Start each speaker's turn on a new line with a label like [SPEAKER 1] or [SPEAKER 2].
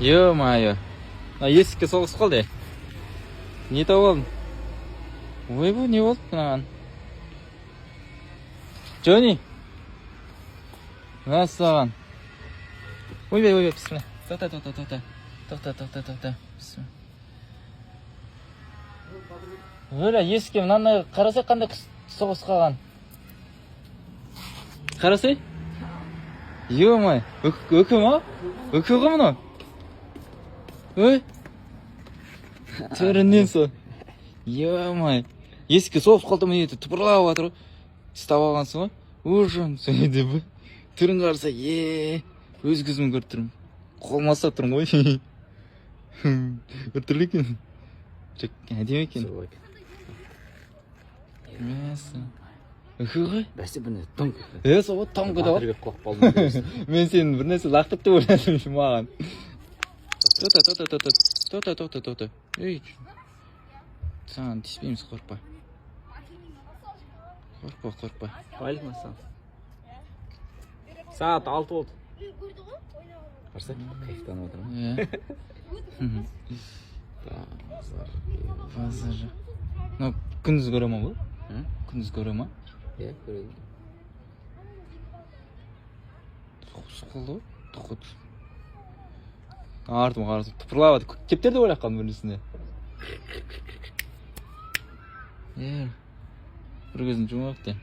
[SPEAKER 1] Ё-моё. Мына есікке соғысып қалды. Не тауып алдың? Ойбу, не болды мынаған? Джонни. Мәссаған. Ойбай, ойбай, бісміллә. Тоқта, тоқта, тоқта. Тоқта, тоқта, тоқта. Бісміллә. Өлә, есікке мынандай қарасай, қандай құс соғысып қалған. Қарасай. Ё-моё, үкі ма? Үкі ғой мынау. Ой. Түрінен сол. Ё-моё. Есікке соғып қалды, міне тыпырлап жатыр ғой. Ұстап алғансың ғой. Ужас деп. Түрін қараса, е, өз көзіммен көріп тұрмын. Қолыма ұстап тұрмын ғой. Біртүрлі екен. Әдемі екен. Мәссаған. Үкі ғой.
[SPEAKER 2] Бәсе, бір нәрсе тоңқ.
[SPEAKER 1] Е, сол ғой, тоңқ ете
[SPEAKER 2] Батырбек құлап қалдым.
[SPEAKER 1] Мен сені бір нәрсе лақтырды деп ойладым маған. Тоқта, тоқта, тоқта, тоқта, тоқта, тоқта. Ей, саған тиіспейміз, қорықпа. Қорықпа, қорықпа.
[SPEAKER 2] Уағалейкум ассалам. Сағат 6 болды. Қарасай, кайфтанып жатыр ма?
[SPEAKER 1] Иә.
[SPEAKER 2] Базар.
[SPEAKER 1] Базар жоқ. Мынау күндіз көре ма бұл?
[SPEAKER 2] М?
[SPEAKER 1] Күндіз көре ма?
[SPEAKER 2] Иә, көреді.
[SPEAKER 1] Соғысып қалды ғой. Тоқыт. Артыма қарасам, тыпырлап жатыр. Кептер деп ойлап қалдым біріншісінде. Е, бір көзін жұмып алыпты.